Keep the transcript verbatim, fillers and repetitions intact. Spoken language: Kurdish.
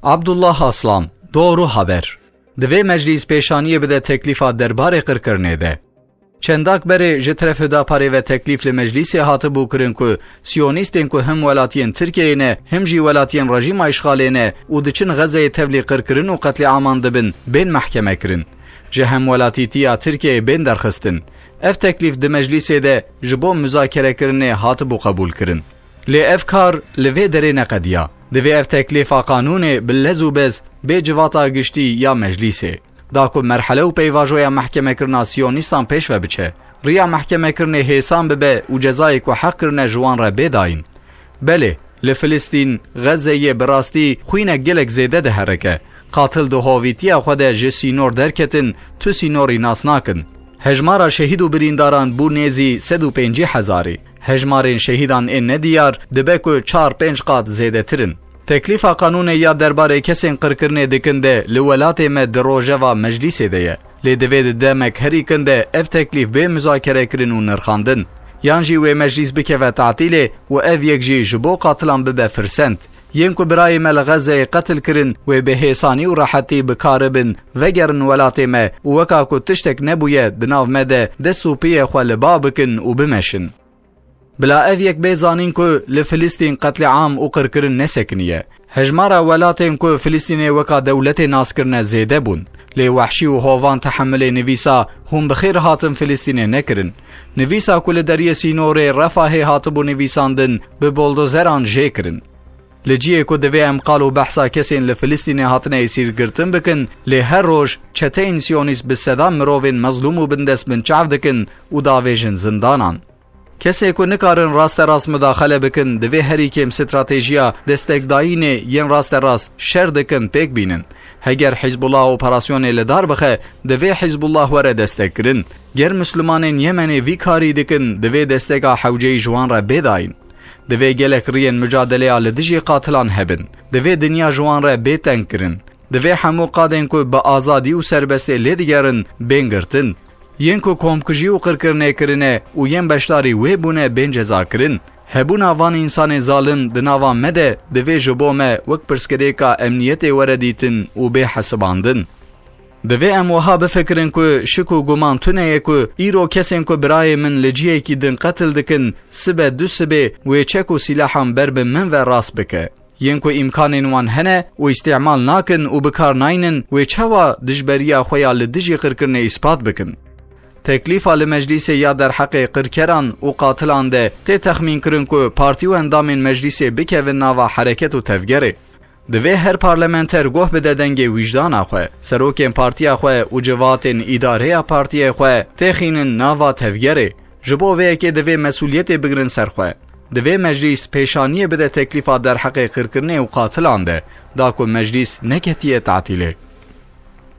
Abdullah Aslan, Doğru Haber. Divê meclîs pêşaniyê bide teklîfa derbarê qirkirinê de. Çendak berê ji teref Hüdaparê ve teklîf li meclîsê hatibû kirin ku siyonîstên ku him welatiyên Tirkiyeyê ne, him jî welatiyên rejîma îşxalê ne û diçin Xezeyê tevlî qirkirin û qetlîaman dibin, bên mehkemekirin. Ji hemwelatîtiya Tirkiyeyê bên derxistin. Ev teklîf di meclîsê de ji bo muzakerekirinê hatibû qebûlkirin. Lê ev kar li vê derê neqediya. Divê ev teklîfa qanûnê bi lez û bez bê civata giştî ya meclîsê, da ku merhele û peyvajoya mehkemekirina siyonîstan pêş ve biçe, riya mehkemekirinê hêsan bibe û cezayê ku heq kirine ji wan re bê dayîn. Belê, li Filistîn, Xezeyê bi rastî xwînek gelek zêde diherike. Qatil di hovîtiya xwe de ji sînor derketin, tu sînorî nas nakin. Hejmara şehîd û birîndaran bû nêzî sed û pêncî hezarî. Hejmarên şehîdan ên nediyar dibe ku çar pênc qat zêdetir in. Teklîfa qanûnê ya derbarê kesên qirkirinê dikin de li welatê me di rojeva meclîsê de ye. Lê divê di demek herî kin de ev teklîf bê muzakerekirin û nirxandin. Yan jî wê meclîs bikeve tatîlê û ev yek jî ji bo qatilan bibe firsend. Yên ku birayê me li Xezeyê qetil kirin, wê bi hêsanî û rehetî bikaribin vegerin welatê me û weka ku tiştek nebûye di nav me de dest û piyê xwe li ba bikin û bimeşin. Bila ev yek bê zanîn ku li Filistîn qetlîam û qirkirin nesekiniye. Hejmara welatên ku Filistînê weka dewletê nas kirine zêde bûn. Lê wehşî û hovan tehemilê nivîsa hûn bi xêr hatin Filistînê nekirin. Nivîsa ku li deriyê sînorê Refahê hatibû nivîsandin, bi boldozeran jê kirin. Li cihê ku divê em qal û behsa kesên li Filistînê hatine êsîrgirtin bikin, lê her roj çeteyên siyonîst bi sedan mirovên mezlûm û bindest binçav dikin û davêjin zindanan. Kesê ku nikarin rasterast mudaxele bikin, divê herî kêm stratejiya destekdayînê yên rasterast şer dikin pêk bînin. Heger Hizbullah operasyonê li dar bixe, divê Hizbullah were destekkirin. Ger Mislimanên Yemenê vî karî dikin, divê desteka hewceyî ji wan re bê dayîn. Divê gelek riyên mucadeleya li dijî qatilan hebin. Divê dinya ji wan re bê tengkirin. Divê hemû qadên ku bi azadî û serbestê lê digerin, bên girtin. Yên ku komkujî û qirkirinê kirine û yên beşdarî wê bûne bên cezakirin. Hebûna van însanên zalim di nava me de divê ji bo me wek pirsgirêka emniyetê were dîtin û bê hesibandin. Divê em wiha bifikirin ku şik û guman tune ye ku îro kesên ku birayê min li cihekî din qetil dikin, sibe du sibê wê çek û sîlahan ber bi min ve rast bike. Yên ku îmkanên wan hene û îstîmal nakin û bi kar naynin, wê çawa dijberiya xwe ya li dijî qirkirinê îspat bikin? Teklîfa li meclîsê ya derheqê qirkeran û qatilan de tê texmînkirin ku partî û endamên meclîsê bikevin nava hereket û tevgerê. Divê her parlamenter goh bide dengê wîjdana xwe, serokên partiya xwe û civatên îdareya partiyê xwe têxînin nava tevgerê. Ji bo vê yekê divê mesûliyetê bigrin ser xwe. Divê meclîs pêşaniyê bide teklîfa derheqê qirkirinê û qatilan de, da ku meclîs neketiye tatîlê.